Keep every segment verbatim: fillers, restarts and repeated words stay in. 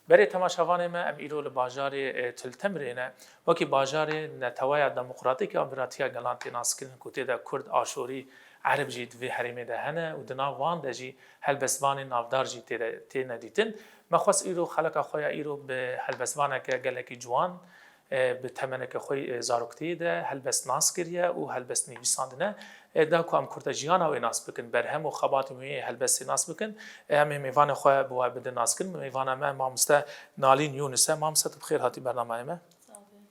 Berê temaşevanê me, em îro li bajarê, e, Til Temirê ne. Wekî bajarê Netewaya Demokratîk ya Biratiya Gelan tê naskirin ku tê de Kurd, Aşorî, Ereb jî di vê herêmê de hene û di nav wan de jî helbestvanên navdar jî tê de, têne dîtin. Me xwest îro xeleka xwe ya îro bi helbestvaneke gelekî ciwan, e, bi temeneke xwe, e, zaroktiyê de helbest nas kiriye û helbest nivîsandine. E, da ku em kurtejiyana wê nas bikin, berhem û xebatên wê yê helbestê nas bikin, e, em ê mêvanê xwe bi we bidin naskin. Mêvana me mamoste Nalîn Yûnis e. Mamoste, tu bi xêr hatî bernameyê me. Sağ olun.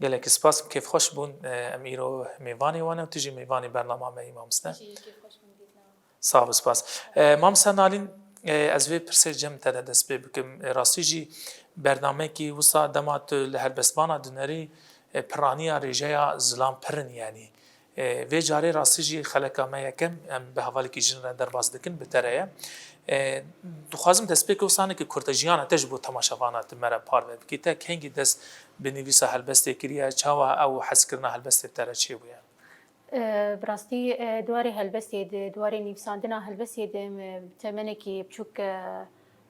Gelekî spas, kêfxweş bûn, e, em îro mêvanê we ne û tu jî mêvanê bernama me yî, mamoste. Jî kêfxweş bûn, dîtina. Sağ ol, spas. E, Mamoste Nalîn, e, ez vê pirsê cem te de dest pê bikim. E, rastî jî bernamekî wisa dema tu li helbestvana dinerî, e, piraniya rêjeya zilam pir in, yanî. E, vê carê rastî jî xeleka me yekem, em bi hevalekî jin re derbas dikin, bi te re ye. E, dixwazim destpêkê wisa neke kurtejiyana te ji bo temaşevana di me re parve bikî. Te kengî dest bi nivîsa helbestê kiriye, çawa ew hezkirina helbestê te re çêbûye? E, bi rastî, e, di warê helbestê de, di warê nivîsandina helbestê de min temenekî biçûk, e,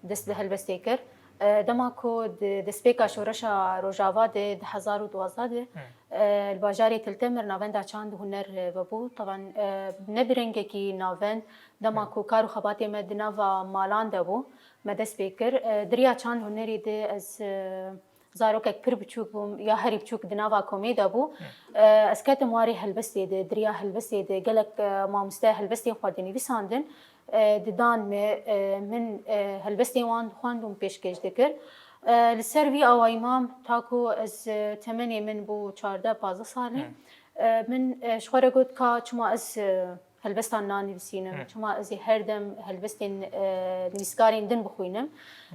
dest bi helbestê kir. E, dema ku di destpêka şoreşa Rojava de, di hezar û duwazdeh de, e, li bajarê Til Temir navenda çand û huner, e, vebû. Teban, e, ne bi rengekî navend, dema ku kar û xebatê me di nava malan de bû, me dest pê kir. E, di riya çand hunerî de ez, e, zarokek pir biçûk bûm, ya herî biçûk di nava komê de bû. E, ez ketim warê helbestê de, di riya helbestê de gelek, e, mamoste helbestên xwe dinivîsandin, e, didan me, e, min, e, helbestên wan dixwend û min pêşkêş dikir. E, li ser vî awayî mam, ta ku ez, e, temenê min bû çardeh pazdeh salî. E, min, e, ji xwe re got, ka çima ez, e, helbestan nanivîsînim. Çima ez ê her dem helbestên, e, nivîskarên din bixwînim.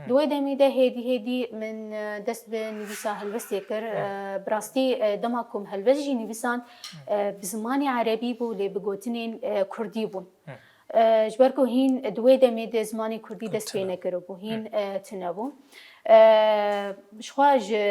Di wê demî de hêdî hêdî min, e, dest bi nivîsa helbestê kir. E, bi rastî, e, dema ku min helbest jî nivîsand, e, bi zimanê erebî bû, lê bi gotinên, e, kurdî bûn. E, ji ber ku hîn di wê demê de zimanê kurdî dest pê nekiribû, hîn, e, tune bû. E, ji xwe ji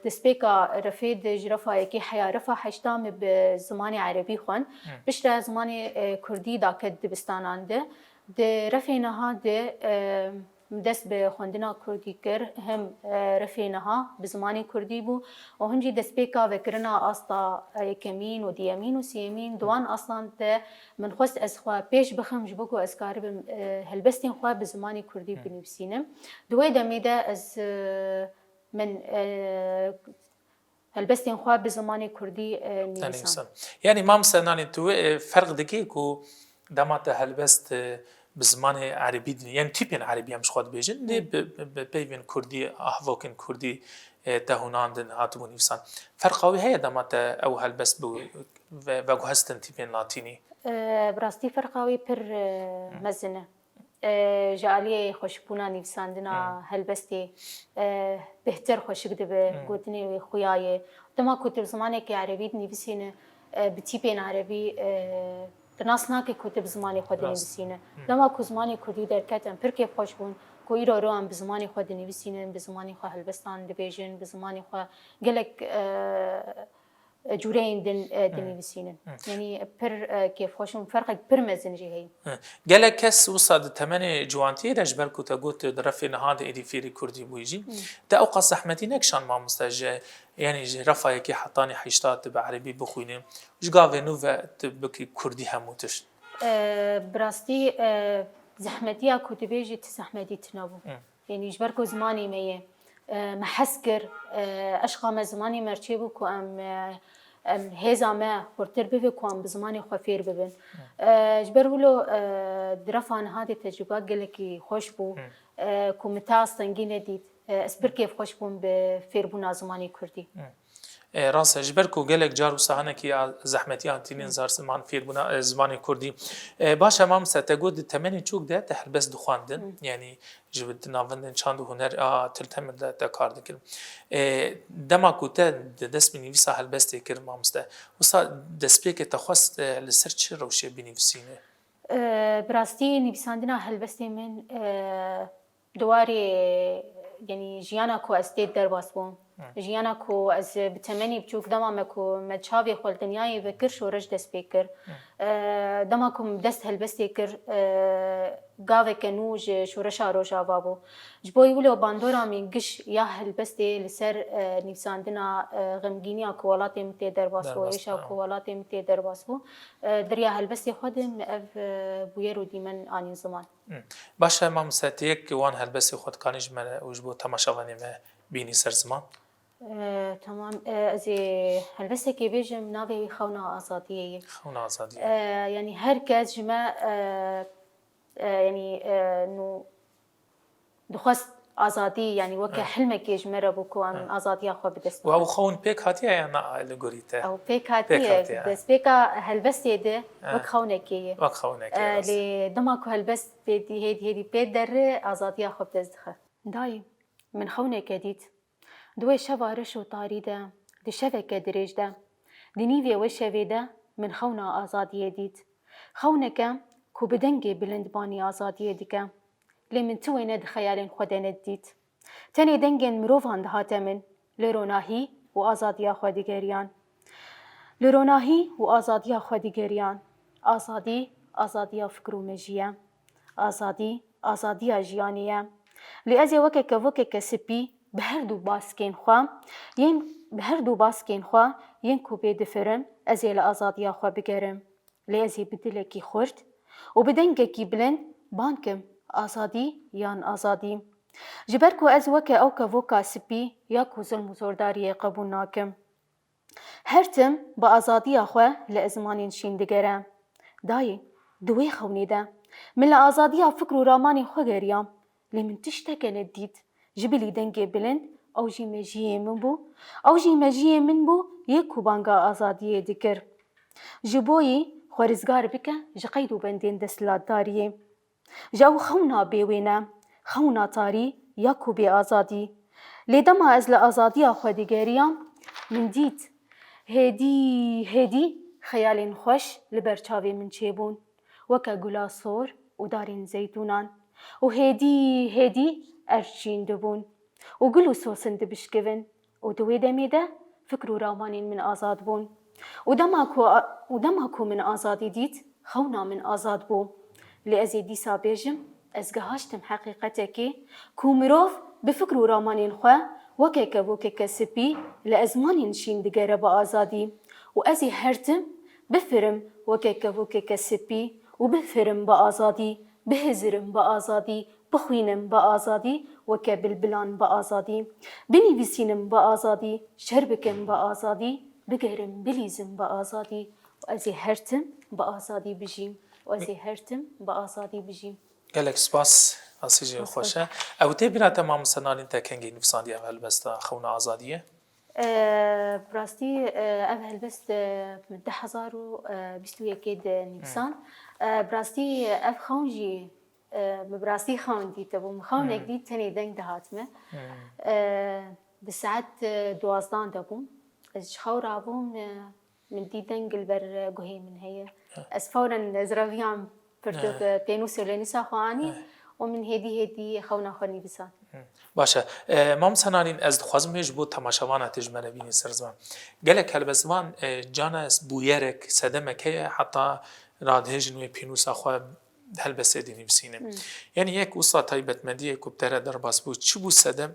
destpêka refê de, ji refa yekê heya refa heşta min bi zimanê erebî xwend. Piştre zimanê, e, kurdî daket dibistanan de. Di refê niha de, e, min dest bi xwendina kurdî kir, him, e, refê niha bi zimanê kurdî bû û him jî destpêka vekirina asta, e, yekemîn û diyemîn û siyemîn, di wan astan de min xwest ez xwe pêş bixim, ji bo ku ez karibim, e, helbestên xwe bi zimanê kurdî binivîsînim. Di wê demê de ez, e, min, e, helbestên xwe bi zimanê kurdî, e, nivîsand. Yanî, Mam Senanî, tu, e, ferq dikî ku dema te helbest, e, bi zimanê erebî dinî-, yanî tîpên erebî em ji xwe dibêjin, lê bi, bi, bi peyvên kurdî, ahvokên kurdî, e, te hûnandin, hatibû nivîsand. Ferqa wî heye dema te ew helbest bi ve-, veguhestin tîpên latînî? E, bi rastî ferqa wî pir, e, mezin e. E, ji aliyê xweşikbûna nivîsandina helbestê, e, bêhtir xweşik dibe, gotinê wê xuya ye. Dema ku tu bi zimanekî erebî dinivîsîne, e, bi tîpên erebî, e, tu nas nake ku tu bi zimanê xwe dinivîsîne. Dema ku zimanê kurdî derket, em pir kêfxweş bûn ku îro ro em bi zimanê xwe dinivîsînin, bi zimanê xwe helbestan dibêjin, bi zimanê xwe gelek, e, cûreyên din, e, dinivîsînin. Yanî pir, e, kêfxweş in, ferqek pir mezin jî heye. Gelek kes wisa di temenê ciwantiyê de, ji ber ku te got di refê niha de êdî fêrî kurdî bûyî jî, te ewqas zehmetî nekişand, mamoste, ji, yanî ji refa yekê hetanî heşta tu bi erebî bixwînî, ji gavê nû ve tu bikî kurdî hemû tişt? E, bi rastî, e, zehmetiya ku dibêjî ti zehmetî tune bû. Yanî ji ber ku zimanê me ye, e, me hez kir, e, eşqa me zimanê me çêbû ku em, e, em hêza me xurtir bibe ku em bi zimanê xwe fêr bibin. E, ji ber wilo, e, di refa niha de tecrûba gelekî xweş bû, e, ku min te astengî nedît. E, ez pir kêfxweş bûm bi fêrbûna zimanê kurdî. E, rast e, ji ber ku gelek car wisa hinekî a zehmetiyan tînin zar ziman fêrbûna, e, zimanê kurdî. E, baş e, mamoste, te got di temenê çûk de te helbest dixwendin. Yanî ji di navendên çand û huner a Til Temir de te kar dikirin. E, dema ku te di dest bi nivîsa helbestê kir, mamoste, wisa destpêkê te xwest, e, li ser çi rewşê binivîsîne? E, bi rastî nivîsandina helbestê min, e, di warê, yanî jiyana ku ez tê derbas bûm. Jiyana ku ez bi temenî biçûk dema me ku me çavê xwe li dinyayê vekir, şoreş dest pê kir. E, dema ku min dest helbestê kir, e, gaveke nû ji şoreşa Rojava bû. Ji bo wilo bandora min giş ya helbestê li ser, e, nivîsandina, e, xemgîniya ku welatê min tê derbas bû, Derbas, êşa ha. ku welatê min tê derbas bû, e, di riya helbestê xwe de min ev, e, bûyer û dîmen anîn ziman. Hı. Baş e, mamoste, tu yek wan helbestê xwe dikanî ji me re û ji bo temaşevanê me bînî ser ziman? E, tamam. E, ez ê helbestekê bêjim, navê wî Xewna Azadiyê ye. Xewna Azadiyê. E, yanî her kes ji me, e, e, yanî, e, nû dixwest azadî, yanî weke Hı. hilmekê ji me re bû ku em Hı. azadiya xwe bi dest Û ew bixin. xewn pêk hatiye ya na li gorî te? Ew pêk Pêk hatiye, hatiye. destpêka helbestê de Hı. wek xewnekê ye. Wek xewnekê E, ye. lê dema ku helbest pê dî, hêdî hêdî pê derre, azadiya xwe bi dest dixe. Dayê, min xewneke dît. Di wê şeva reş û tarî de, di şeveke dirêj de, di nîvê wê şevê de min xewna azadiyê dît. Xewneke ku bi dengê bilind banî azadiyê dike. Lê min ti wêne di xeyalên xwe de nedidît. Tenê dengên mirovan dihate min, li ronahî û azadiya xwe digeriyan. Li ronahî û azadiya xwe digeriyan. Azadî, azadiya fikr û mejî ye. Azadî, azadiya jiyanê ye. Lê ez ê weke kevokeke spî bi her du baskên xwe yên, bi her du baskên xwe yên ku pê difirim, ez ê li azadiya xwe bigerim. Lê ez ê bi dilekî xurt û bi dengekî bilind bang kim, azadî yan azadî. Ji ber ku ez weke ew kevoka spî ya ku zilm û zordariyê qebûl nakim. Her tim bi azadiya xwe li ezmanên şîn digere. Dayê, di wê xewnê de min li azadiya fikr û ramanên xwe geriyam, lê min tişteke nedît. Ji bilî dengê bilind, ew jî mejiyê min bû. Ew jî mejiyê min bû, yê ku banga azadiyê dikir. Ji bo yî xwe rizgar bike ji qeyd û bendên desthilatdariyê. Ji ew xewna bêwêne, xewna tarî ya ku bê azadî. Lê dema ez li azadiya xwe digeriyam, min dît, hêdî, hêdî xeyalên xweş li ber çavê min çêbûn, weke gula sor û darên zeytûnan. Û hêdî, hêdî erd şîn dibûn û gul û sosin dibişkivin. Û di wê demê de fikr û ramanên min azad bûn. Û dema ku, û dema ku min azadî dît, xewna min azad bû. Lê ez ê dîsa bêjim, ez gihaştim heqîqetekê ku mirov bi fikr û ramanên xwe weke kevokeke spî li ezmanên şîn digere bi azadî. Û ez ê her tim bifirim weke kevokeke spî û bifirim bi azadî, bihizirim bi azadî, bixwînim bi azadî, weke bilbilan bi azadî, binivîsînim bi azadî, şer bikim bi azadî, bigerim bilîzim bi azadî û ez ê her tim bi azadî bijîm û ez ê her tim bi azadî bijîm. Gelek spas, asî jî Spas. xweş e. Ew tê bîra te, mamoste Nalîn, te kengî nivîsandiye ev helbesta Xewna Azadiyê? E, bi rastî, e, ev helbest, e, du hezar û bîst û yekê de nivîsan. E, bi rastî, ev xewn jî, e, min bi rastî xewn dîtibû. Min xewnek Hmm. dît, tenê deng dihat min. Hmm. E, di saet, e, duwazdan de bûm. Ez ji xew rabûm, e, min dî deng li ber, e, guhê min heye. Ya. Ez fewren ez reviyam pirtûk, Ya. e, pênûs û lênûsa xwe anî Ya. û min hêdî hêdî xewna xwe nivîsand. Hı. Baş e. E, Mamoste Nalîn, ez dixwazim wê ji bo temaşevana tê ji me re bînî ser ziman. Gelek helbestvan, e, cana ez bûyerek, sedemek heye, heta radihêjin wê pênûsa xwe helbestê dinivîsînin. Hı. Yanî yek wisa taybetmendiyê ku bi te re derbas bû, çi bû sedem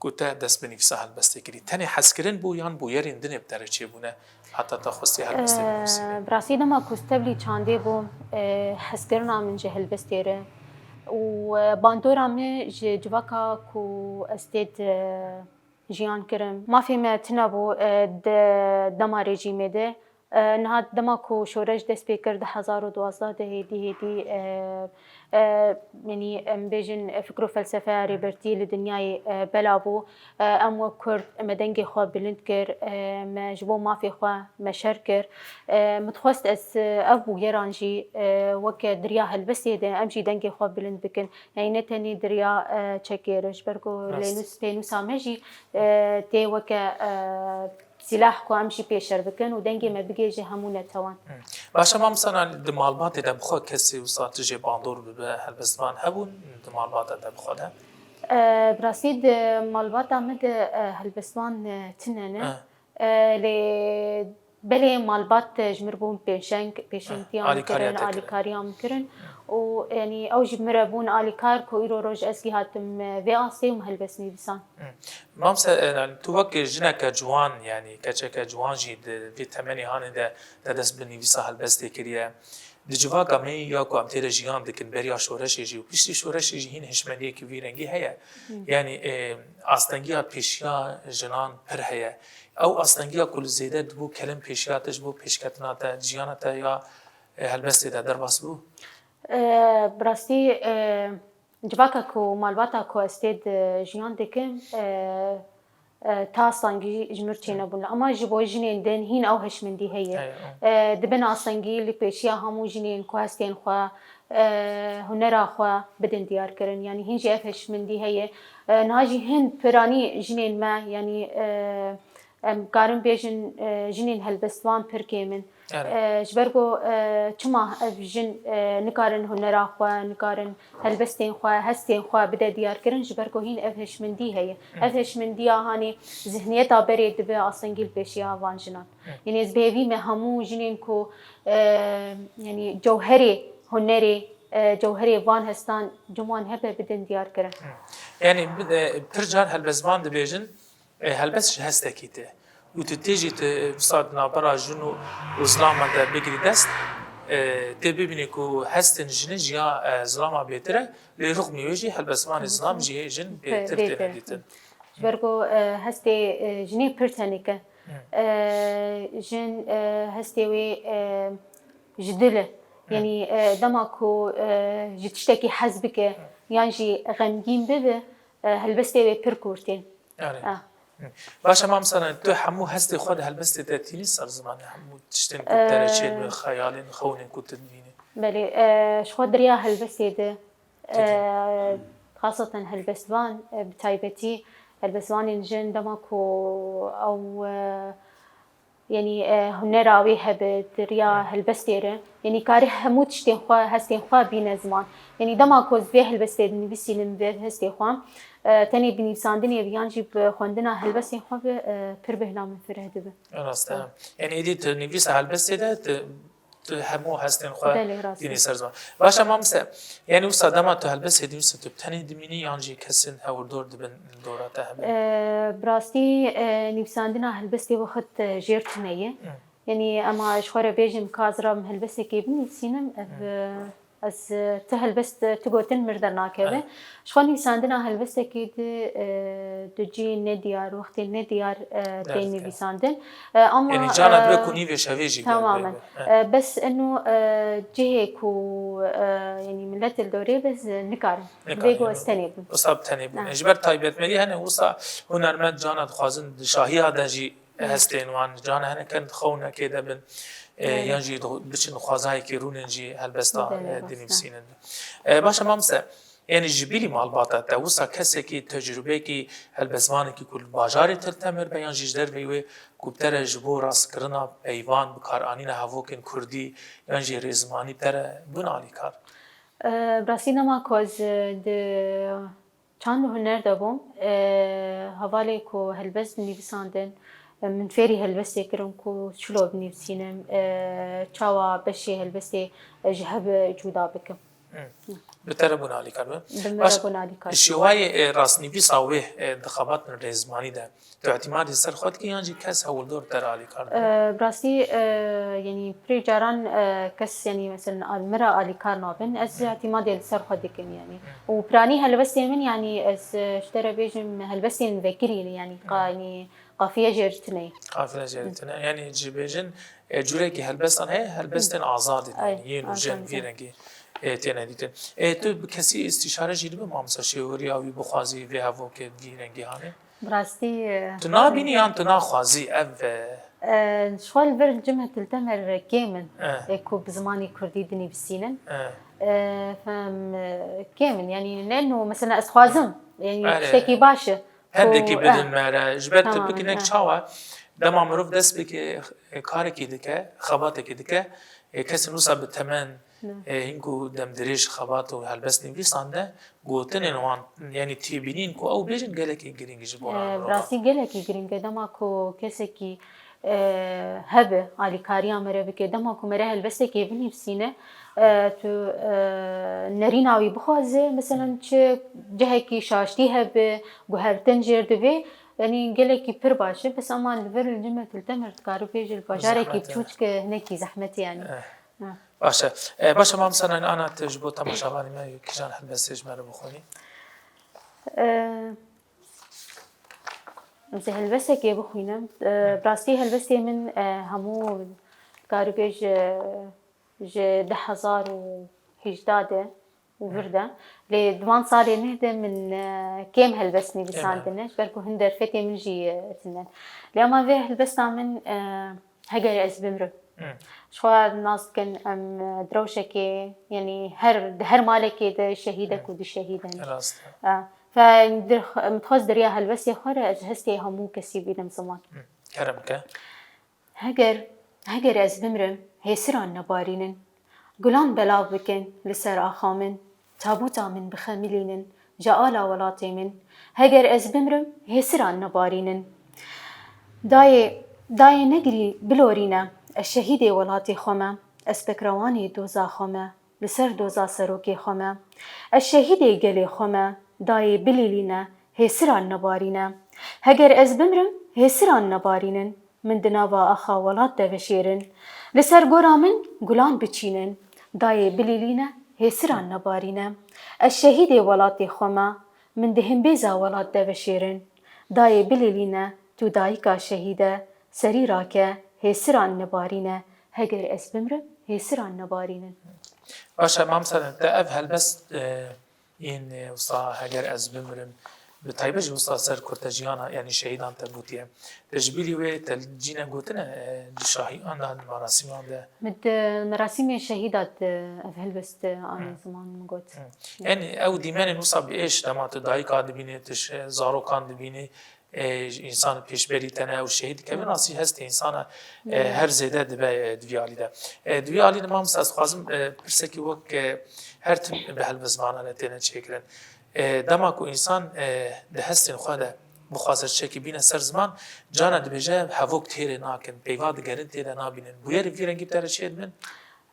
ku te dest bi nivîsa helbestê kirî? Tenê hezkirin bû yan bûyerên din ê bi te re çêbûne heta te xwestiye helbestê binivîsînî? Eee, bi rastî dema ku ez tevlî çandê bûm, eee, hezkirina min ji helbestê re û, eee, bandora min ji civaka ku ez tê de jiyan kirim. Mafê me tune bû, eee, di dema rejîmê de. E, niha dema ku şoreş dest pê kir, du hezar û duwazdeh de hêdî hêdî, e, e, yanî em bêjin, e, fikr û felsefeya Rêbertî li dinyayê, e, bela bû. E, em wek Kurd, me dengê xwe bilind kir, e, me ji bo mafê xwe me şer kir. E, min dixwest ez, e, ev bûyeran jî, e, weke di riya helbestê de em jî dengê xwe bilind bikin. Yanî ne tenê di riya, e, çekê re, ji ber ku Rast. lênûs, pênûsa me jî, e, tê weke, e, sîlah ku em jî pêşer bikin û dengê me bigihêje hemû netewan. Hı. Baş e, mamoste Nalîn, di malbatê de bi xwe kesê wisa tu jê bandor bibe helbestvan hebûn di malbata te bi xwe de? E, bi rastî di malbata me de, e, helbestvan, e, tune ne. E. E, lê belê malbat, e, ji mir bûn pêşeng, pêşengtiya E, min kirin, alîkariya te kirin. alîkariya min kirin. û, yanî, ew jî min re bûn alîkar ku îro roj ez gî hatim, e, vê astê û min helbest nivîsan. Hı. Mamse, e, yani, tu wek jineke ciwan, yani, keçeke ciwan jî di vê temenê hanê de te dest bi nivîsa helbestê kiriye. Di civaka me ya ku em tê de jiyan dikin, beriya şoreşê jî û piştî şoreşê jî hîn hişmendiyekî vî rengî heye. Hı. Yani, e, astengiya pêşiya jinan pir heye. Ew astengiya ku li zêde dibû kelin pêşiya te ji bo pêşketina te, jiyana te ya, e, helbestê de derbas bû? E, bi rastî, e, civaka ku malbata ku ez tê de jiyan dikim, e, e, ta astengî ji mir çênebûn. Ama ji bo jinên din hîn ew hişmendî heye. Heye, o. E, dibin astengî li pêşiya hemû jinên ku hestên xwe, e, hunera xwe bidin diyarkirin. Yanî hîn jî ev hişmendî heye. E, niha jî hin piranî jinên me, yanî, e, em karin bêjin, e, jinên helbestvan pir kêm in. Erê. E, ji ber ku, e, çima ev jin, e, nikarin hunera xwe, nikarin helbestên xwe, hestên xwe bide diyarkirin, ji ber ku hîn ev hişmendî heye. Hı. Ev hişmendiya hanê zihniyeta berê dibe astengî li pêşiya van jinan. Hı. Yanî ez bi hêvî me hemû jinên ku, e, yanî cewherê hunerê, e, cewherê van hestan cim wan hebe bidin diyarkirin. Hı. Yanî bi-, e, pir car helbestvan dibêjin, e, helbest ji hestekî tê. Û tu tê jî tu wisa di navbera jin û, û zilaman de bigirî dest, e, tê bibînî ku hestên jinê ji ya, e, zilama bêtir e, lê rixmî wê jî helbestvanê zilam ji hê jin bêtir têne dîtin. Ji ber ku, e, hestê, e, jinê pir tenik e. Hı. E, jin, e, hestê wê, e, ji dil e. Hı. Yanî, e, dema ku, e, ji tiştekî hez bike, hı, yan jî xemgîn bibe, e, helbestê wê pir kûr tên. Erê. Ah. Hı. Baş e, mamsana, tu hemû hestê xwe di helbestê de tînî ser zimanê, hemû tiştên ku te re çêdibe, xeyalên, xewnên ku tu dibînî? Belê, e, ji xwe di riya helbestê de, e, xaseten helbestvan, e, bi taybetî helbestvanên jin dema ku ew, e, Yanî, e, hunera wê hebe di riya helbestê re. Yanî, kare hemû tiştên xwe, hestên xwe bîne ziman. Yanî, dema ku ez vê helbestê dinivîsînim, vê hestê xwe, e, tenê bi nivîsandinê bi yan jî bi xwendina helbestên xwe bi, e, pir bêhna min fireh dibe. Rast e. Yanî, êdî tu nivîsa helbestê de, tu, tu hemû hestên xwe tînî ser ziman. Belê, rast e. Baş e, mamoste, Yanî wisa dema tu helbestê dinivîsî, tu bi tenê dimînî yan jî kesên hewldor dibin li dora te hebe? E, bi rastî, e, nivîsandina helbestê wexit, e, jêr tune ye. Hı. Yanî ema ji xwe re bêjim ka ez re min helbestekê binivîsînim, ev, Hı. e, ez, e, ti helbest, e, ti gotin mir dernakeve. Hı. Ji xwe nivîsandina helbestekê di, e, di cihê nediyar, wextê nediyar, e, tê nivîsandin. E, ama, Yanî cana dibe, e, ku nîvê şevê jî temamen. E, bes eno, e, cihê ku, e, yanî millet li dorê be, ez nikarim. Nikarim, Vê go yanî ez tenê bim. Wisa bi tenê bûne. Ha. Ji ber taybetmendî hene, wisa hunermend cana dixwazin di şahiya de jî Hı. hestên wan, cana hene ken di xewnekê de bin, e, Belê. yan jî di, biçin xwezayekî rûnin jî helbesta, Belê, e, rast e. dinivîsînin. E, baş e, mamoste, Yanî ji bîrî malbata te wisa kesekî, tecrûbeyekî, helbestvanekî ku li bajarê te li temir be yan jî ji derveyî wê ku bi te re ji bo rastkirina peyvan, bikaranîna hevokên kurdî yan jî rêzimanî bi te re bûn alîkar? E, bi rastî dema ku ez, e, di çand û huner de bûm, e, hevalê ku helbest dinivîsandin, e, min fêrî helbestê kirin ku çilo binivîsînim, e, çawa beşê helbestê, e, ji hev cuda bikim. Hı. Bi te re bûn alîkar be. Bi min re bûn alîkar. Şêwayê, e, rastnivîsa wê, e, di xebatên rêzimanî de tu îtîmadê ser xwe dikî yan jî kes hewldor te re alîkar dibe? E, bi rastî, e, yanî pirê caran, e, kes, yanî, mesela, al-, min re alîkar nabin. Ez Hı. îtîmadê li ser xwe dikim, yanî. Hı. Û piranî helbestê min, yanî, ez, e, ji te re bêjim, helbestên vekirî ne, yanî, Hı. qa-, yanî, qafiye jêr tune ye. Qafiye jêr tune. Yanî, jibêjin, E, cûrekî helbestan heye, helbestên azad in, Ay, yanî yên û jin azad vî in. rengî, e, têne dîtin. E, tu bi kesî îstîşare jî dibe, mamosta, şêweriya wî bixwazî vê hevokê vî rengî hanê? Bi rastî, e, Tu nabînî yan tu naxwazî ev, e, E, ji xwe li vir cimê Til Temer kêm in, E. e, ku bi zimanê kurdî dinivîsînin. E. E, fem, e, kêm in, yanî ne no, mesela ez xwazim, yanî Erê. tiştekî baş e. Hendekî Ku, bidin eh, me re. Ji ber tu tamam, bikin eh. çawa, dema mirov dest bike, e, karekî dike, xebatekî dike, e, kesên wisa bi temen, Ne. e, hîn ku demdirêj xebat û helbest nivîsan de, gotinên wan, yanî têbînîn ku ew bêjin gelekî girîng ji bo E, rana mirova. Rastî gelekî girîng e. Dema ku kesekî, e, hebe alîkariya me re bike, dema ku me re helbestekê binivîsîne, E, tu, e, nerîna wî bixwaze, meselen çi cihekî şaştî hebe, guhertin jêr divê, yanî gelekî pir baş e, bes ema li vir li cem e, tu li Temer dikarî bêjî li bajarekî biçûçik e, hinekî zehmet e yanî. Eh. Ha. Baş e. E, baş e, mamoste Naîn, ana tu ji bo temaşevanê me kîjan helbestê ji me re bixwînî? E, Ez ê helbestekê bixwînim. E, bi rastî helbestê min, e, hemû, dikarî bêjî, e, ji du hezar û hejdeh de û vir de. Lê di van salê neh de min, e, kêm helbest nivîsandine, ji ber ku hin derfetê min jî, e, tune. Lê ema vê helbesta min, e, Heger ez bimrim. Ji xwe nas dikin em, e, di rewşekê, yanî her, di her malekê de şehîdek û du şehîd hene. Rast e. E, Fe, em dixwest di riya helbestê xwe re ez hestê hemû kesî bînim ziman. Kerem ke. Heger, heger ez bimrim, hêsiran nebarînin. Gulan belav bikin li ser axa min, tabûta min bixemilînin ji ala welatê min. Heger ez bimrim, hêsiran nebarînin. Dayê, dayê negirî bilorîne, ez şehîdê welatê xwe me, ez pekrewanê doza xwe me. Li ser doza serokê xwe me. Ez şehîdê gelê xwe me, dayê bilîlîne, hêsiran nebarîne. Heger ez bimrim, hêsiran nebarînin. Min di nava axa welat de veşêrin. Li ser gora min gulan biçînin. Dayê bilîlîne, hêsiran nebarîne. Ez şehîdê welatê xwe me. Min di himbêza welat de veşêrin. Dayê bilîlîne, tu dayika şehîd e, serî rake, hêsiran nebarîne. Heger ez bimrim, hêsiran nebarînin. Baş e, mamoste, te ev helbest, e, yên, e, wisa heger ez bimrim, bi taybet jî wisa ser kurtejiyana, yanî şehîdan te gotiye. Te ji bîrî wê te cîne gotine, e, di şahiyan de, di merasîman de? Min di merasîmê şehîda de ev helbest, e, anî ziman min got. Hı. Yanî ew dîmenên wisa bi êş dema tu dayika dibînî, tu ş-, zarokan dibînî, e, însan pêşberî te ne, ew şehîd dikeve, nasî hestê însana, e, her zêde dibe, e, di vî alî de. E, di vî alî de mamoste ez dixwazim, e, pirsekî wek, e, her tim bi helbestvanan re têne çêkirin. E, dema ku însan, e, di hestên xwe de bixwaze tiştekî bîne ser ziman, carna dibêje hevok têrê nakin, peyva digerin tê de nabînin. Bûyerên vî rengî bi te re çêdibin?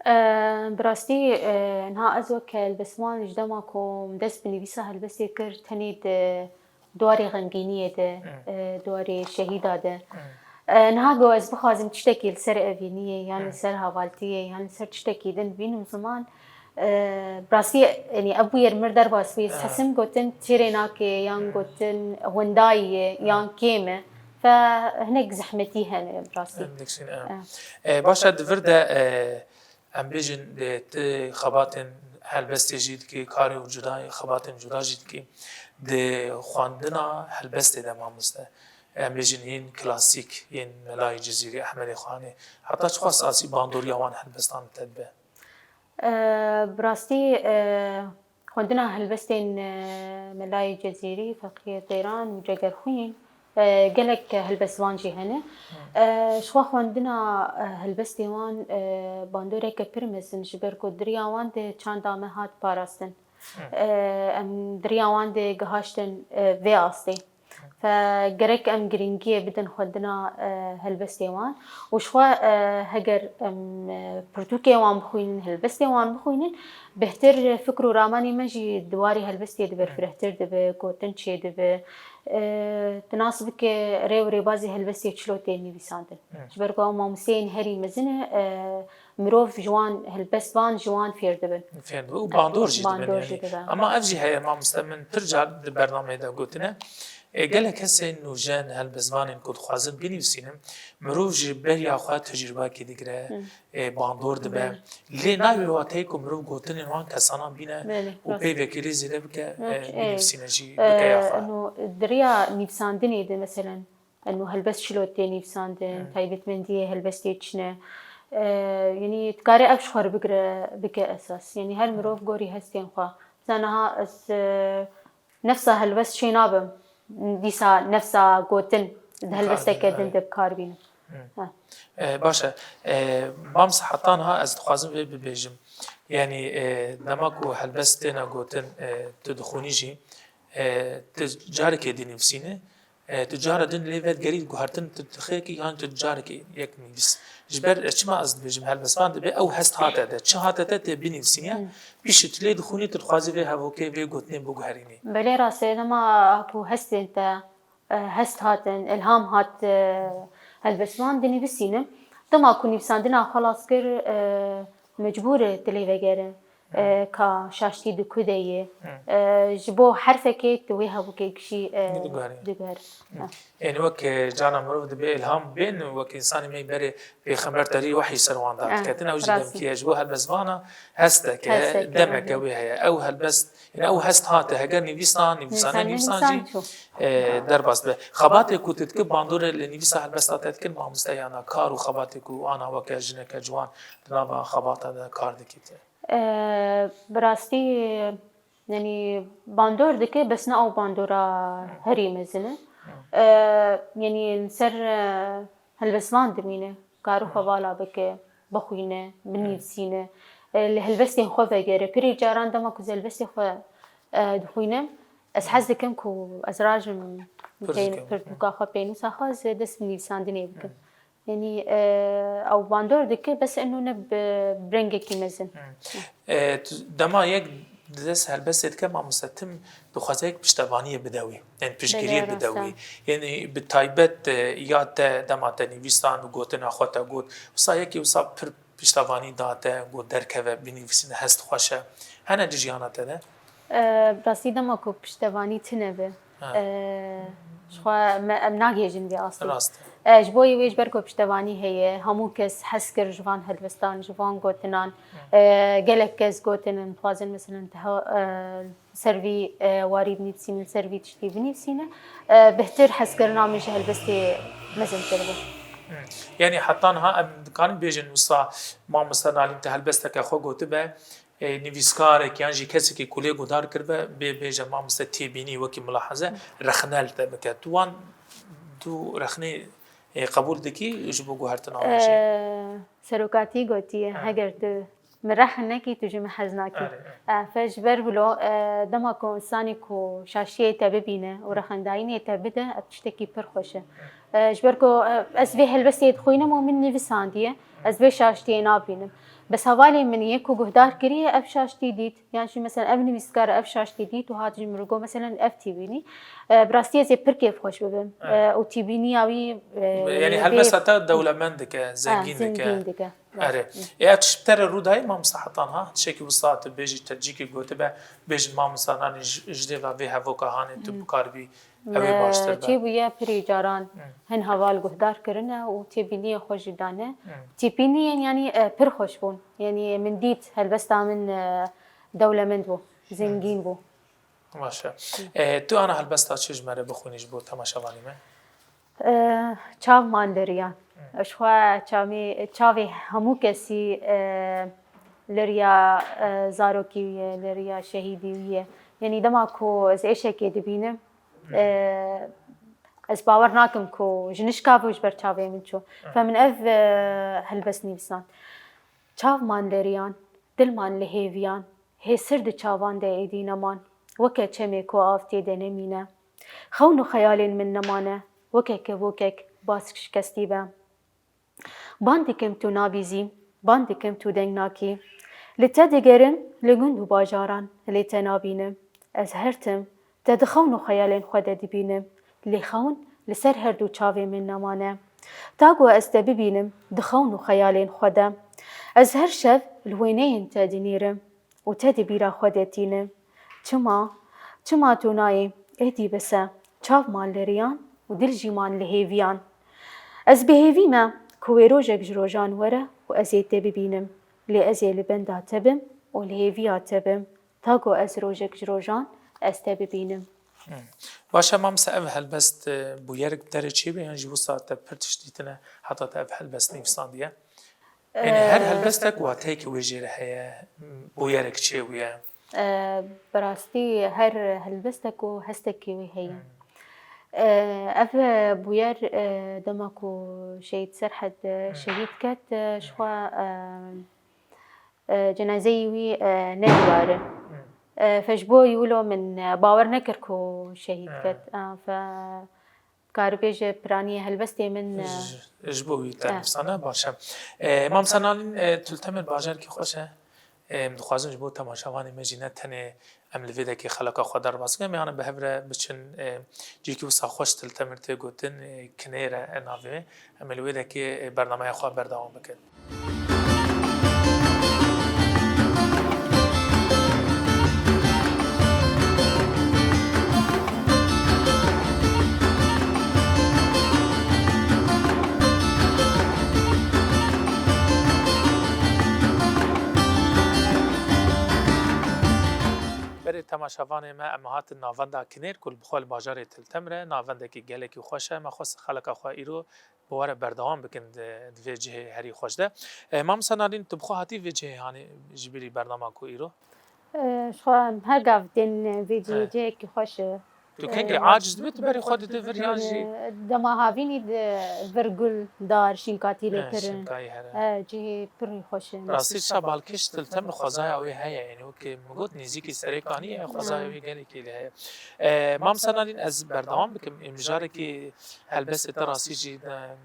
E, bi rastî, e, niha ez wek helbestvan ji dema ku min dest bi nivîsa helbestê kir, tenê di di warê xemgîniyê de, e, di warê şehîda de. E, niha ku ez bixwazim tiştekî li ser evîniyê, yan li ser havaltiyê, yan li ser tiştekî din bînim ziman, e, bi rastî, yanî ev bûyer mir derbas bû, ez hesim gotin, têrê nake, yan gotin, windayî ye, yan kêm e. Fe hinek zehmetî hene, bi rastî. Hinek şey, e. E, baş e, di vir de, e, Em bêjin, e, tu xebatên helbestê jî dikî, karê û cuda, xebatên cuda jî dikî. Di xwendina helbestê de mamoste, em bêjin yên klasîk, yên Melayê Cizîrî, Ehmedê Xanê, heta çiqas asî bandoriya wan helbestan li te dibe? E, bi rastî, e, Xwendina helbestên, e, Melayê Cezîrî, Feqiyê Teyran û Cegerxwîn, e, gelek helbestvan jî hene. E, ji xwe xwendina, e, helbestê wan, e, bandoreke pir mezin ji ber ku di riya wan de çanda me hat parastin. E, em di riya wan de gihaştin, e, vê astê. Fe gerek em girîngiyê bidin xwendina, e, helbestê wan û ji xwe, e, heger em, e, pirtûkê wan bixwînin, helbestê wan bixwînin, bêhtir fikr û ramanê me jî di warê helbestê de berfirehtir dibe, gotin çêdibe. E, tu nas bike rê û rêbazê helbestê çilo tê nivîsandin. Ji ber ku ew mamosteyên herî mezin e, e, mirov ji wan, helbestvan ji wan fêr dibin. Fêr dibin û bandor jî dibin, bandor jî dibin. Ama ev jî heye, mamoste, min pir car di bernameyê de gotine, e, gelek kesên nûjen, helbestvanên ku dixwazin binivîsînin, mirov ji beriya xwe tecrûbekê digire, e, bandor dibe. Lê nayê wê wateyê ku mirov gotinên wan kesanan bîne û peyvekirî zêde bike, e, binivîsîne jî, bike ya xwe. Eno, di riya nivîsandinê de, meselen, Eno helbest çilo tê nivîsandin, taybetmendiyê helbestê çi ne? E, yanî dikare ev ji xwe re bigire, bike esas. Yanî her mirov gorî hestên xwe. Mesela niha ez, e, nefsa helbest çê nabim, dîsa nefsa gotin di helbesteke din de bi kar bînim. E, baş e. E, Mam Seheta, niha ez dixwazim vê bibêjim. Yanî, e, dema ku helbest têne gotin, e, tu dixwînî jî, e, tu carekê dinivîsînî, E, tu cara din lê vedigerî guhertin tu dixêkî yan tu carekê yek nivîs. Ji ber, e, çima ez dibêjim helbestvan dibe ew hest hate de. Çi hate te tê binivîsîne, piştî tu lê dixwînî tu dixwazî vê hevokê vê gotinê biguherînî. Belê rast e, dema ku hestên te, e, hest hatin, ilham hat, e, helbestvan dinivîsînin. Dema ku nivîsandina xwe xelas kir, e, mecbûr e tu lê vegerin. E, ka şaştî di ku de ye. E, ji bo herfekê tu wê hevokê kişî, e, Diguherî. Diguherî. Yanî wek, e, cana mirov dibe ilham bên, wek însanê me berê pêxember terî wehî ser wan da diketin. Ew jî demkî ye. Ji bo helbestvana hesteke, demeke wê heye. Ew helbest, yanî ew hest hate. Heger nivîsna, nivîsane, nivîsan jî, e, derbas dibe. Xebatê ku tu dikî bandorê li nivîsa helbesta te dikin, mamoste yana kar û xebatê ku ana weke jineke ciwan di nava xebata de kar dikî te. E, bi rastî, yanî bandor dike, bes ne ew bandora herî mezin e. E, yanî li ser, e, helbestvan dimîne, kar û hevala bike, bixwîne, binivîsîne, e, li helbestên xwe vegere. Pirî caran dema ku ez helbestê xwe, e, dixwînim, ez hez dikim ku ez rajim pirtûka xwe, pênûsa xwe, ez dest bi nivîsandinê bikim. Yanî, e, ew bandor dike, bes eno ne bi, bi rengekî mezin. E, tu dema yek di dest helbestê dike, mamoste tim dixwaze yek piştevaniyê bide wî. Yanî piştgiriyê bide wî. Yanî bi taybet, e, ya te dema te nivîstan û gotina xwe te got. Wisa yekî wisa pir piştevanî da te, got derkeve, binivîsîne, hest xweş e. Hene di jiyana te de? E, bi rastî dema ku piştevanî tune be, e, ji xwe me, em nagihêjin vê astê. Rast e. E, ji bo wê ji ber ku piştevanî heye, hemû kes hez kir ji van helbestan, ji van gotinan. E, gelek kes gotin, em dixwazin, meselen, teha, e, ser vî, e, warî binivîsîne, ser vî tiştî binivîsîne, e, bihtir hezkirina min ji helbestê mezintir bû. Yanî heta niha em dikarin bêjin wisa mamoste Nalîn te helbesteke xwe gotibe, e, nivîskarek yan jî kesekî ku lê guhdar kiribe, bê bêje mamoste têbînî wekî milahaze, rexne li te bike. Tu wan du rexnê, e, qebûl dikî ji bo guhertina wan jî? E, serokatî gotiye, heger tu min rexn nekî, tu ji min hez nakî. E, fe ji ber wilo, e, dema ku însanî ku şaşiyê te bibîne û rexendayînê te bide, ev tiştekî pir xweş e. E, ji ber ku, e, ez vê helbestê dixwînim û min nivîsandiye, ez vê şaştiyê nabînim. Bes hevalê min yê ku guhdar kiriye, ev şaştî dît. Yan jî, meselen, ev nivîskar ev şaştî dît û hat ji min re got, meselen, ev tîbînî. E, bi rastî ez ê pir kêfxweş bibim. E, û tîbîniya wî, e, yanî helbesta te dewlemend dike, zengîn dike. Zengîn dike. Erê. E, ev tişt bi te re rû dayê, mamoste heta niha? Tiştekî wisa tu bêjî, te cîkî gotibe, bêjin mamoste Nalîn ji, ji dêva vê hevoka hanê tu bikaribî, ew ê baştir be. Çêbûye pirî caran hin heval guhdar kirine û têbîniyê xwe jî dane. Têbîniyên, yanî, e, pir xweş bûn. Yanî min dît helbesta min, e, dewlemend bû, zengîn bû. Baş e. E, tu ana helbesta çi ji me re bixwînî ji bo temaşevanê me? E, çav man liriyan. Ji xwe çavê, çavê hemû kesî, e, liriya, e, zarokî wî ye, liriya şehîdî wî ye. Yanî dema ku ez êşekê dibînim, e, ez bawer nakim ku ji nişka ve ji ber çavê min çû. Fe min ev, e, helbest nivîsand. Çav man liriyan, dil man li hêviyan, hê sir di çavan de êdî neman, weke çemê ku av tê de nemîne. Xewn û xeyalên min nemane, weke kevokek bask şikestî be. Ban dikim tu nabîzî, ban dikim tu deng nakî. Li te digerim, li gund û bajaran, lê te nabînim. Ez her tim, te di xewn û xeyalên xwe de dibînim, lê xewn li ser her du çavên min nemane. Ta ku ez te bibînim di xewn û xeyalên xwe de, ez her şev li wêneyên te dinêrim û te di bîra xwe de tînim. Çima, çima tu nayê, êdî bes e, çav man li riyan û dil jî man li hêviyan. Ez bi hêvî me ku wê rojek ji rojan were û ez ê te bibînim, lê ez ê li benda te bim û li hêviya te bim. Ta ku ez rojek ji rojan ez te bibînim. Hmm. Baş e, mamoste, ev helbest, e, bûyerek bi te re çêbûye yan jî wisa te pir tişt dîtine heta te ev helbest nivîsandiye? Yanî her, e, helbestek wateyekî wê jê re heye, bûyerek çêbûye? E, bi rastî her helbestek û hestekî wê heye. Hmm. E, ev, e, bûyer, e, dema ku Şehîd Serhed, e, hmm, şehîd ket, e, ji xwe, e, e, cenazeyî wî, e, nedîware. Hmm. E, fe ji bo wilo min, e, bawer nekir ku şehîd, e, ket. E, fe, karibêje piraniyê helbestê min, e, Ji, ji bo wî te Eh. nivîsane, baş e. E, Mam Senalîn, e, Til Temir bajarekî xweş e. E, em dixwazin ji bo temaşevanê me jî ne tenê em li vê dekê xeleka xwe derbas bikin, em ê bi hev re biçin, e, cihekî wisa xweş Til Temir tê gotin, e, Kinêr e, e, navê wê. Em ê li wê dekê, e, bernameya xwe berdewam bikin. Berê temaşevanê me, em hatin navenda Kinêr ku li bixwe li bajarê Til Temir e, navendekî gelekî xweş e. Me xwest xeleka xwe îro bi we re berdewam bikin di, di vê cihê herî xweş de. E, Mam Senalîn, tu bi xwe hatî vê cihê hanî ji bîrî bernama ku îro? E, ji xwe em her gav tên vê cihê, He. cihekî xweş e. Tu kengî E, aciz dibî, tu berê xwe didî vir yan jî? E, dema havînî di vir gul, dar, şînkatî lê He, pir in. şînkayî here. E, cihê pirî xweş e. Rastî şa balkêş Til Temir xwezaya wê heye, yanî wekî min got nêzîkî serê kanî ye, xwezaya He. wê gelekî lê heye. E, Mam Senalîn, ez berdewam bikim, ê mijarekî helbestê te rastî jî, e,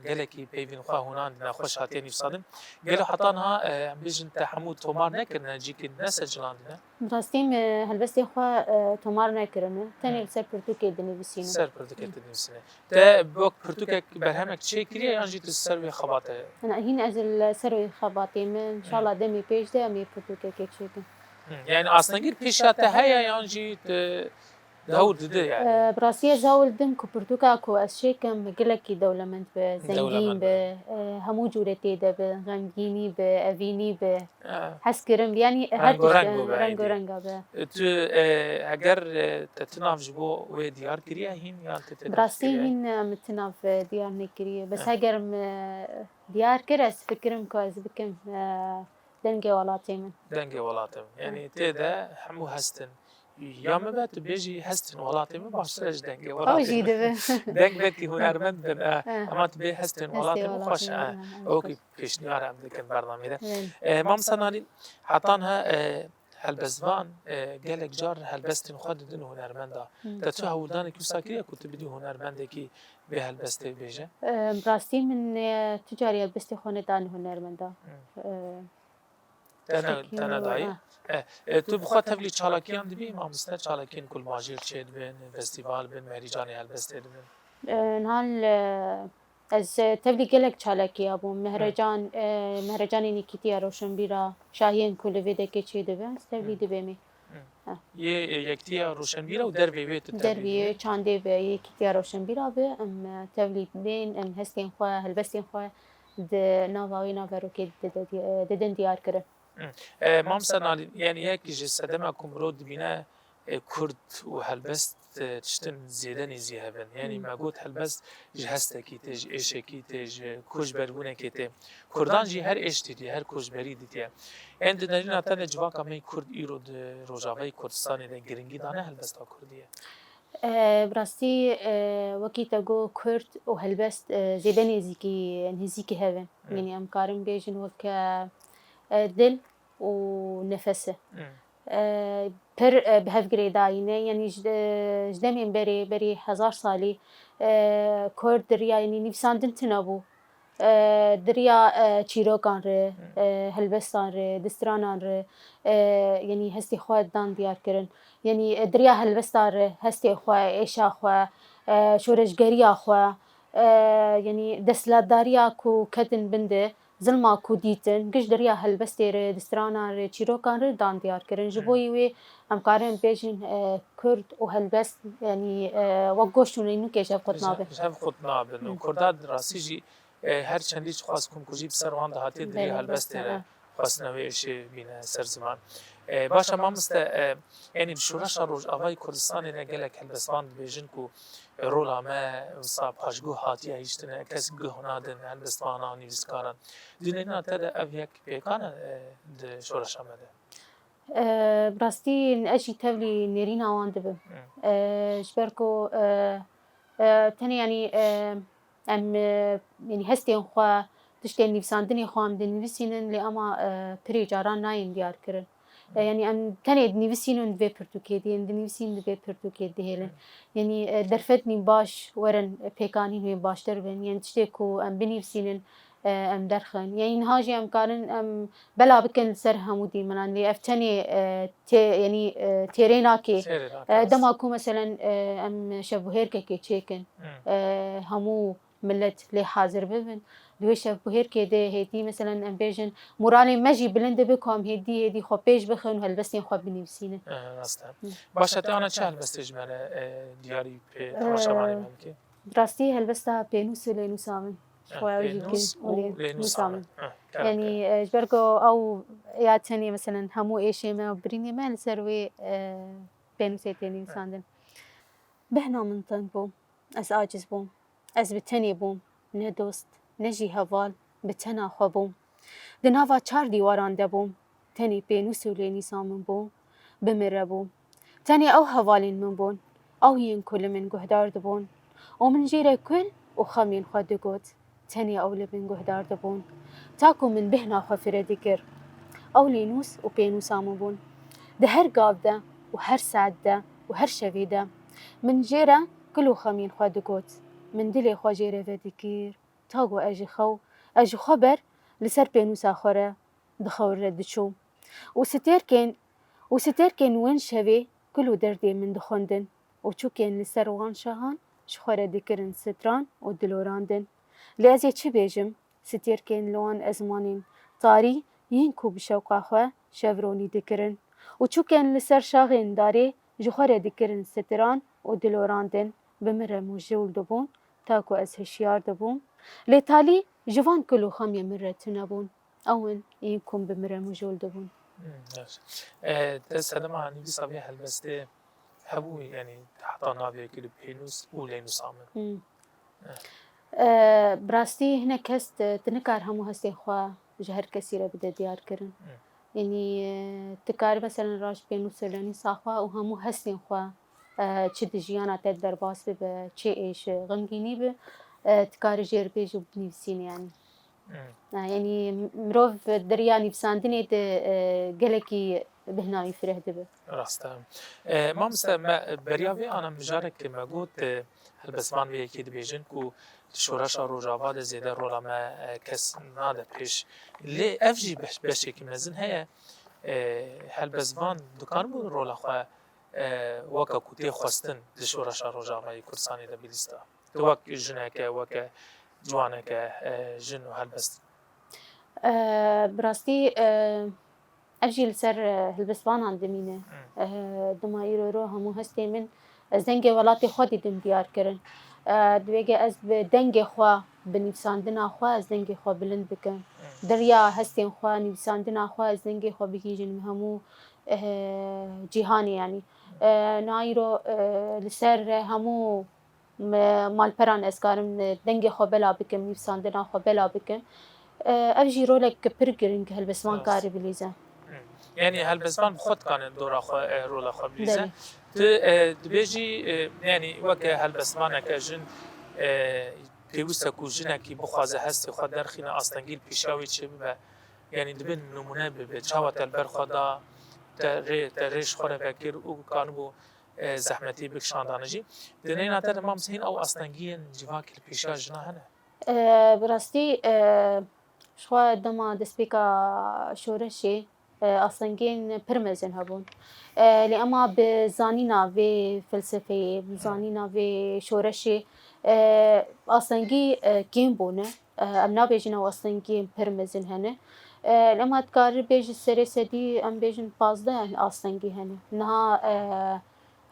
gelekî peyvên xwe hûnandine, xweş hatiye nivîsandin. Gelo heta niha, e, em bêjin te hemû tomar nekirine, cîkî neseçilandine? Bi rastî min helbestên xwe, e, tomar nekirine. Tenê Hmm. li ser pirtûkê dinivîsînim. Ser pirtûkê dinivîsîne. Te bi wek pirtûkek berhemek çêkiriye yan jî tu ser wê xebate? Na, hîn ez li ser wê xebatê me. Hmm. Înşallah demê pêş de em ê pirtûkekê çêkin. Hmm. Yani astengîr pêşiya te heye yan jî tu Dewr dide yani. E, bi rastî ez hewl didim ku pirtûka ku ez çêkim gelekî dewlemend be, zengîn Dewlemend be, be. e, hemû cûrê tê de be, xemgînî be, evînî be. Ha. Hez kirim, yani her Rengo tişt, rengo e, be, rengo êdî. renga be. E, tu, e, eger, e, te tinav ji bo wê diyar kiriye hîn yan te tê Bi rastî dest kiriye? hîn, e, min tinav, e, diyar nekiriye. Bes Eh. eger min, e, diyar kir, ez fikirim ku ez bikim, e, dengê welatê min. Dengê welatê min. Yani Eh. tê de hemû hestin. Ya min be tu bêjî hestin welatê min baştir e ji dengê Ew welatê jî min. dibe. Deng belkî hunermend bin, e, Eh. ama tu bê hestên Hestê welatê min xweş welatê e. min, eh, Ew xweş. ki pêşniyar em dikin bernamê de. Evet. E, Mam Senalîn, hetan he, e, helbestvan, e, gelek car helbestên xwe didin hunermenda. Hmm. Te tu hewldanekî wisa kiriye ku tu bidî hunermendekî vê helbestê bêje? E, bi rastî min, e, tu carî helbestê xwe nedan hunermenda. Hmm. E, Te ne, Tiştekî te ne min dayî. E, e, tu bi xwe tevlî çalakiyan dibî, mamoste çalakiyên ku li bajêr çêdibin, festîval bin, mehrîcanê helbestê dibin? E, niha li, ez, e, tevlî gelek çalakiya bûm. Hı. Mehrecan, e, mehrecanên Yekîtiya Roşenbîra, şahiyên ku li vê dekê çêdibin, ez tevlî Hı. dibêmê. Hı. Ha. Yê, e, Yekîtiya Roşenbîra û dervê wê tu tevlî Dervê dibî? Çandê be, Yekîtiya Roşenbîra be, em, e, tevlî bên, em hestên xwe, helbestên xwe di nava wê naverokê dide-, di-, didin diyar kirin. Hı. E, Mam Senalîn, yani yek ji sedema ku mirov dibîne, e, Kurd û helbest, e, tiştin zêde nêzî hev in. Yani Hı. me got helbest ji hestekî tê, ji êşekî tê, ji koçberbûnekê tê. Kurdan jî her êş dîtiye, her koçberî dîtiye. Ên di nerîna te de civaka me yê Kurd îro di Rojavayê Kurdistanê de giringî dane helbesta Kurdî ye? E, bi rastî, e, wekî te got, Kurd û helbest, e, zêde nêzîkî, nêzîkî hev in. Hmm. Yanî em karin bêjin weke, e, dil û nefes e. Hmm. E, pir, e, bi hev girêdayî ne. Yanî ji, e, ji demên berê, berî hezar salî, e, Kurd di riya, yanî nivîsandin tune bû. E, di riya, e, çîrokan re, Hı. e, helbestan re, di stranan re, e, yanî hestê xwe dan diyar kirin. Yanî, e, di riya helbestan re hestê xwe, êşa xwe, e, şoreşgeriya xwe, e, yanî desthilatdariya ku ketin bin de, zilma ku dîtin, giş di riya helbestê re, di stranan re, çîrokan re dan diyar kirin. Ji Hı. bo wê em karin bêjin, e, Kurd û helbest, yanî, e, wek goşt û nînûkê ji hev qut nabin. Ji hev qut nabin. Û Hı. Kurda di rastî jî E, her çendî çiqas komkujî bi ser wan de hatiye, di rê Belê, helbestê re belê. xwestine wê êşê bîne ser ziman. E, baş e mamoste, e, yanî di şoreşa Rojavayê Kurdistanê de gelek helbestvan dibêjin ku rola me wisa paşguh hatiye hiştine, kes guh nadin helbestvana û nivîskaran. Di nerîna te de ev yek pêkan e, e, di şoreşa me de? E, bi rastî ez jî tevlî nêrîna wan dibim. Hmm. E, ji ber ku, e, e, tenê yanî, e, em, e, yanî hestên xwe, tiştên nivîsandinê xwe em dinivîsînin, lê ema, e, pirê caran nayên diyar kirin. E, yanî em tenê dinivîsînin di vê pirtûkê de yên, dinivîsînin di vê pirtûkê dihêlin. Yanî, e, derfetên baş werin, e, pêkanîn wê baştir bin. Yanî tiştê ku em binivîsînin, e, em derxin. Yanî niha jî em karin em bela bikin li ser hemû dîmenan. Lê ev tenê, e, tê-, yanî, e, têrê nake. Têrê nake, E, rast. Dema ku meselen, e, em şevbihêrkekê çêkin, Hmm. e, hemû millet lê hazir bibin. Di wê şevbihêrkê de hêdî, meselen, em bêjin, moralê me jî bilind dibe ku em hêdî, hêdî xwe pêş bixin û helbestên xwe binivîsînin. E, rast e. Hı. Baş e, te ana çi helbestê ji me re, e, diyarî pê E, temaşevanê me bike? Bi rastî helbesta pênûs û lênûsa min. Ji E, xwe ew jî pênûs ke û û lê lênûsa nûsa min. min. E, kerem, Yanî, kerem. e, ji ber ku ew ya tenê, meselen, hemû êşê me û birînê me li ser wê, e, pênûsê tê nivîsandin. Bêhna min teng bû. Ez aciz bûm. Ez bi tenê bûm. Ne dost, ne jî heval, bi tena xwe bûm. Di nava çar dîwaran de bûm. Tenê pênûs û lênûsa min bû. Bi min re bû. Tenê ew hevalên min bûn. Ew yên ku li min guhdar dibûn. Û min jê re kul û xemên xwe digot. Tenê ew li min guhdar dibûn. Ta ku min bêhna xwe fire dikir. Ew lênûs û pênûsa min bûn. Di her gav de û her saet de û her şevê de min jê re kul û xemên xwe digot. Min dilê xwe jê re vedikir. Ta ku ez ji xew, ez ji xwe ber li ser pênûsa xwe re di xew re diçûm. Û stêrkên, û stêrkên win şevê kul û derdê min dixwendin û çûkên li ser wan şahan ji xwe re dikirin stran û dilorandin. Lê ez ê çi bêjim? Stêrkên li wan ezmanên tarî yên ku bi şewqa xwe şevronî dikirin û çûkên li ser şaxên darê ji xwe re dikirin stran û dilorandin, bi min re mijûl dibûn, ta ku ez hişyar dibûm. Lê talî ji van kul û xemê min re tune bûn. Ew in yên ku bi min re mijûl dibûn. Hmm, baş. E, te sedema nivîsa vê helbestê hebû, yanî heta navê kul û pênûs û lênûsa min. Hmm. E, bi rastî hinek kes, e, tu nikar hemû hestên xwe ji her kesî re bide diyar kirin. Hmm. Yanî, e, tu karî meselen raş pênûs û lênûsa xwe û hemû hestên xwe, e, çi di jiyana te derbas bibe, çi êş, e, xemgînî bi, e, tu karî jêr bêjî û binivîsînî yanî. Hmm. E, yanî mirov di riya nivîsandinê de, e, gelekî bêhna wî fireh dibe. Rast e. E, mamoste, me beriya vê ana mijarek me got, e, helbestvan vê yekê dibêjin ku di şoreşa Rojava de zêde rola me, e, kes nade pêş. Lê ev jî beş-, beşekî mezin heye. E, helbestvan dikaribû rola xwe, e, weke ku tê xwestin di şoreşa Rojavayê Kurdistanê de bilîsta. Tu wek jineke, weke ciwaneke, e, jin û helbest. E, bi rastî, e, ev jî li ser, e, helbestvanan dimîne. Hmm. E, dima îro ro hemû hestê min, ez dengê welatê xwe dîtim diyar kirin. E, divêge ez bi dengê xwe, bi nivîsandina xwe, ez dengê xwe bilind bikim. Hmm. Di riya hestên xwe, nivîsandina xwe, ez dengê xwe bigihîjim hemû, e, cîhanê, yanî. E, niha îro, e, li ser hemû me-, malperan ez karim, e, dengê xwe bela bikim, nivîsandina xwe bela bikim. E, ev jî rolek pir giring helbestvan Rast. karî bilîze. Hmm. Yanî helbestvan bi xwe dikane dora xwe, e, rola xwe bilîze. Belê. Tu, e, dibêjî, e, yanî weke helbestvaneke jin, e, pêwîst e ku jinekî bixwaze hestê xwe derxîne, astengî li pêşiya wê çêbibe. Yanî dibin nimûne bibe. Çawa te li ber xwe da, te rê, te rê ji xwe re vekir û kanibû e, zehmetî bikişandane jî. Di neyna te de, Mam Huseyîn, ew astengiyên civakî li pêşiya jina hene? E, bi rastî, e, ji xwe dema destpêka şoreşê, e, astengiyên pir mezin hebûn. E, lê ema bi zanîna vê felsefeyê, bi zanîna vê şoreşê, e, astengî, e, kêm bûne. E, em nabêjin ew astengiyên pir mezin hene. E, lê ema dikare bêjî serê sedî, em bêjin pazdeh astengî hene. Niha, e,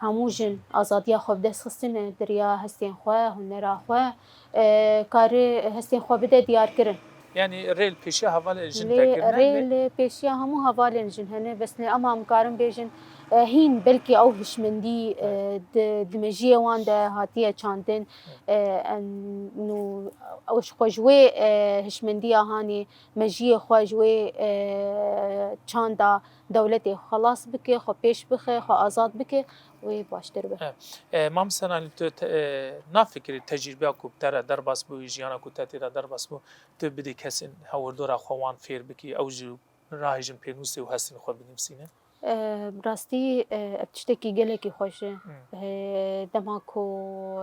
hemû jin azadiya xwe bi dest xistine, di riya hestên xwe, hunera xwe, e, kare hestên xwe bide diyarkirin. Yanî rê li pêşiya hevalên jin Lê vekirine, rê lê li pêşiya hemû hevalên jin hene, bes lê ema em karin bêjin, e, hîn belkî ew hişmendî, e, Evet. di, di mejiyê wan de hatiye çandin, Evet. e, em, nû, ew ji xwe ji wê, e, hişmendiya hanê mejiyê xwe ji wê, e, çanda dewletê xwe xelas bike, xwe pêş bixe, xwe azad bike, wê baştir be. E, e, Mam Huseyîn, tu te, e, nafikirî tecrûbeya ku te re derbas bû, jiyana ku te tê de derbas bû, tu bidî kesên hawirdora xwe wan fêr bikî, ew jî rahêjin pênûsê û hestên xwe binivîsîne? E, bi rastî, e, ev tiştekî gelekî xweş e. Hmm. E, dema ku,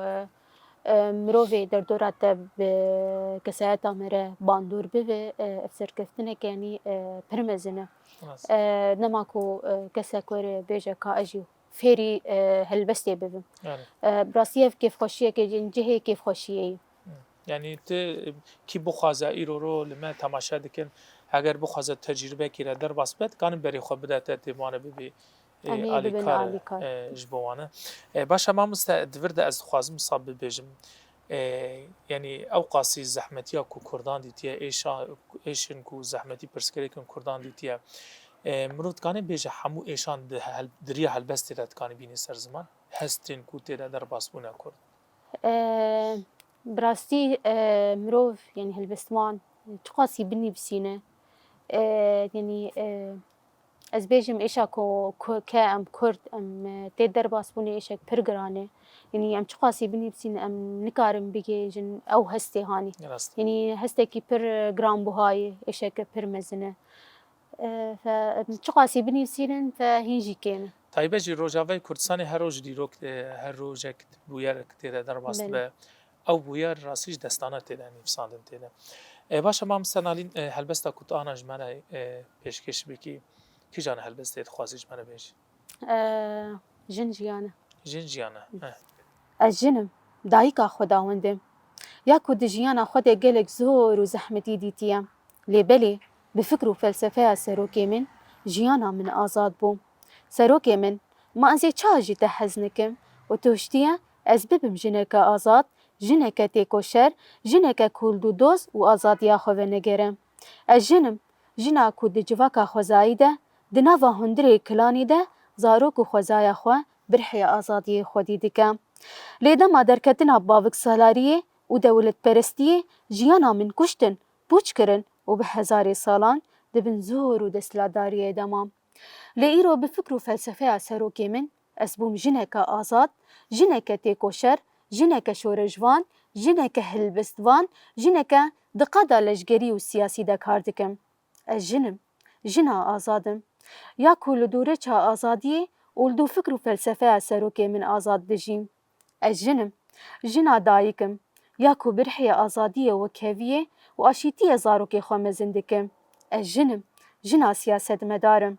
e, e, mirovê derdora te bi kesayeta me re bandor bibe, e, ev serkeftineke, yanî, e, pir mezin e. Rast. E, dema ku, e, kesek were bêje ka ez jî fêrî, e, helbestê bibim. Yani. E, bi rastî ev kêfxweşiyeke cihê kêfxweşiyê ye. Hı. Yani tu, e, kî bixwaze îro ro li me temaşe dikin, heger bixwaze tecrûbekî re derbas be, dikanin berê xwe bide te, tê wan re bibî, e, Em ê bibin alîkar, alîkar. E, ji bo wan e. E, baş e mamoste, di vir de ez dixwazim wisa bibêjim. E, yani ew qasî zehmetiya ku Kurdan dîtiye, êşa-, êşên ku zehmetî pirsgirêkin Kurdan dîtiye. E, mirov dikane bêje hemû êşan di hel-, di riya helbestê de dikane bîne ser ziman? Hestên ku tê de derbas bûne Kurd? E, bi rastî, e, mirov, yani helbestvan, çiqasî binivîsîne, e, yani, e, ez bêjim êşa ku, ku, ke em Kurd, em, e, tê derbas bûne êşek pir giran e. Yani em çiqasî binivîsîne, em nikarin bigihêjin ew hestê hanî. Rast. Yani hestekî pir, e, giranbuha ye, êşeke pir mezin e. E, fe, em çiqasî binivîsînin, fe hîn jî kêm e. Taybet jî Rojavayê Kurdistanê her roj dîrok, e, her rojek bûyerek tê de derbas Belê. dibe. Ew bûyer rastî ji destana tê de nivîsandin tê de. E, baş e, mamoste Nalîn, e, helbesta ku tu ana ji me re, e, pêşkêş bikî, kîjan helbestê dixwazî ji me re bêjî? E, jin jiyan e. Jin jiyan e. Hı. Eh. Ez jin im, dayika Xwedawend im. Ya ku di jiyana xwe de gelek zor û zehmetî dîtiye. Lê belê, bi fikr û felsefeya serokê min, jiyana min azad bû. Serokê min, ma ez ê çawa ji te hez nikim û tu hiştiye ez bibim jineke azad, jineke têkoşer, jineke ku li dû doz û azadiya xwe venegere. Ez jin im, jina ku di civaka xwezayî de, di nava hundirê kilanî de zarok û xwezaya xwe bi rihê azadiyê xwedî dike. Lê dema derketina baviksalariyê û dewletperestiyê jiyana min kuştin, pûç kirin û bi hezarê salan di bin zor û desthilatdariyê de mam. Lê îro bi fikr û felsefeya serokê min, ez bûm jineke azad, jineke têkoşer, jineke şoreşvan, jineke helbestvan, jineke di qada leşgerî û siyasî de kar dikim. Ez jin im, jina azad im. Ya ku li dûreça azadiyê û li dû fikr û felsefeya serokê min azad dijîm. Ez jin im, jina dayik im. Ya ku bi rihê azadiyê û wekheviyê û aşîtiyê zarokê xwe mezin dikim. Ez jin im, jina siyasetmedar im.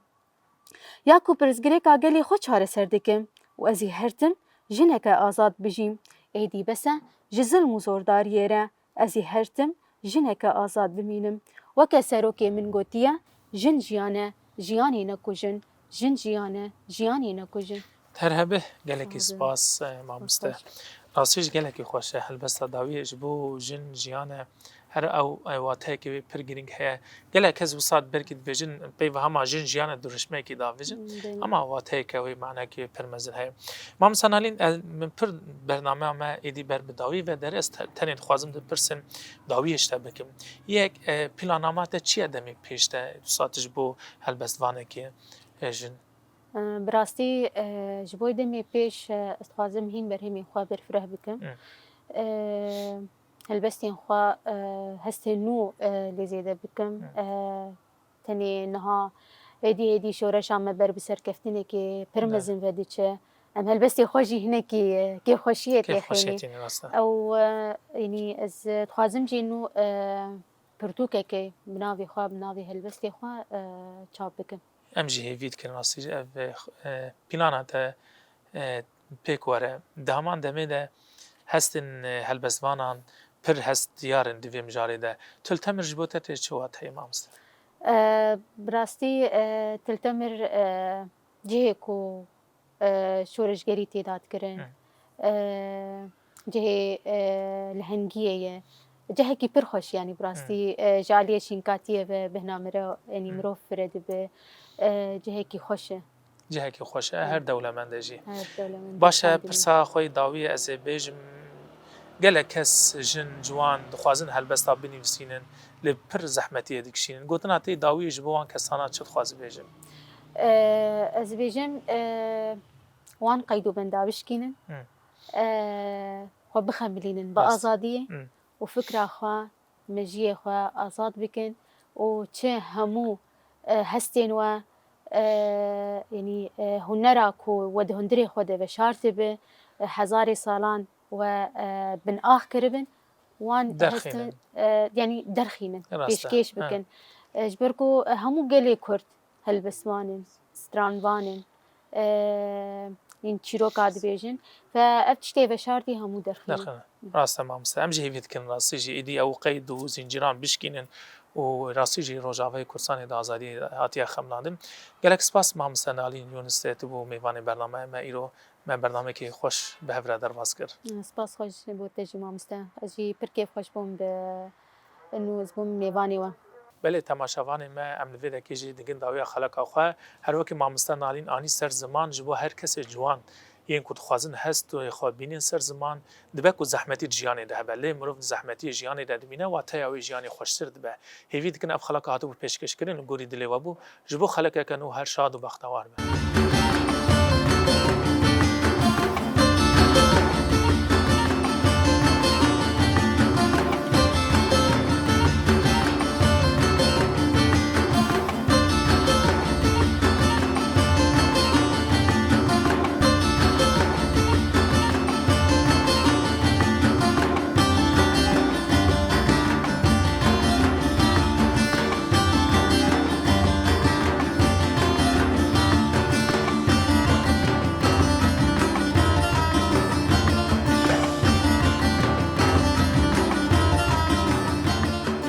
Ya ku pirsgirêka gelê xwe çareser dikim û ez ê her tim jineke azad bijîm. Êdî bes e ji zilm û zordariyê re, ez ê her tim jineke azad bimînim. Weke serokê min gotiye, jin jiyan e, jiyanê nekujin, jin jiyan e, jiyanê nekujin. Her hebih, gelekî Sağ olun. spas, e, mamoste. Hoş. Rastî jî gelekî xweş e, helbesta dawiyê ji bo jin jiyan e. Her ew, e, wateyeke wê pir girîng heye. Gelek kes wisa belkî dibêjin, peyva hema jin jiyan e, dirûşmeyekî davêjin. Hmm, belê. Ama wateyeke wê, manekê wê pir mezin heye. Mamoste Nalîn, e, min pir bernameya me êdî ber bi dawî ve der, ez te-, tenê dixwazim dipirsim, dawiyê ji te bikim. Yek, e, planama te çi ye demê pêş de, wisa tu ji bo helbestvanekê, e, jin? E, bi rastî, e, ji bo demê pêş, e, ez dixwazim hîn berhemên xwe berfireh bikim. Hı. E, helbestên xwe, e, hestên nû, e, lê zêde bikim. Hı. E, tenê niha êdî êdî şoreşa me ber bi serkeftinekê pir Belê. mezin ve diçe. Em helbestê xwe jî hinekî, e, kêfxweşiyê Kêfxweşiyê têxînî. têne, rast e. Ew, e, yanî ez dixwazim jî nû, e, pirtûkekê bi navê xwe, bi navê helbestê xwe, e, çap bikim. Em jî hêvî dikin rastî jî ev, e, plana te, e, pêk were. Di heman demê de hestên, e, helbestvanan pir hest diyar in di vê mijarê de. Til Temir ji bo te tê çi wateyê, mamoste? E, bi rastî, e, Til Temir, e, cihê ku, e, şoreşgerî tê dadkirin. Hı. E, cihê, e, lehengiyê ye. Cihekî pir xweş, yanî bi rastî, Hı. e, ji aliyê şînkatiyê ve bêhna min re, yanî Hı. mirov fire dibe. E, cihekî xweş e. Cihekî xweş e, Hı. her dewlemend e jî. Her dewlemend e, Baş e, sağ olun. pirsa xwe yê dawiyê ez ê bêjim, gelek kes, jin, ciwan dixwazin helbesta binivîsînin, lê pir zehmetiyê dikişînin. Gotina te yê dawiyê ji bo wan kesana çi dixwazî bêjin? E, ez bêjim, e, wan qeyd û benda bişkînin. Hı. E, xwe bixemilînin bi Rast. azadiyê Hı. û fikra xwe, mejiyê xwe azad bikin û çi hemû, e, hestên we, e, yanî, e, hunera ku we di hundirê xwe de veşartî bi, e, hezarê salan we, e, bin ax kiribin, wan Derxînin. hestin, e, yanî derxînin, Rast e. pêşkêş Ha. bikin. E, ji ber ku, e, hemû gelê Kurd helbestvan in, stranvan in, e, yên çîroka dibêjin. Ve ev tiştê veşartî hemû derxînin. Derxînin. Rast e mamoste. Em jî hêvî dikin rastî jî êdî ew qeyd û zincîran bişkînin û rastî jî Rojavayê Kurdistanê di azadiyê hatiye xemlandin. Gelek spas mamoste Nalîn Yûnis, tu bû mêvanê bernameya me îro. Me bernamekî xweş bi hev re derbas kir. Spas xweş bo te jî mamoste. Ez jî pir kêfxweş bûm bi û ez bûm mêvanê we. Belê temaşevanê me, em li vê dekê jî digin dawiya xeleka xwe. Her wekî mamoste Nalîn anî ser ziman, ji bo her kesê ciwan yên ku dixwazin hestê xwe bînin ser ziman, dibe ku zehmetî di jiyanê de hebe. Lê mirov di zehmetiyê jiyanê de dibîne, wateya wê jiyanê xweştir dibe. Hêvî dikin ev xeleka hatibû pêşkêşkirin, li gorî dilê we bû. Ji bo xelekeke nû her şad û bextewar be.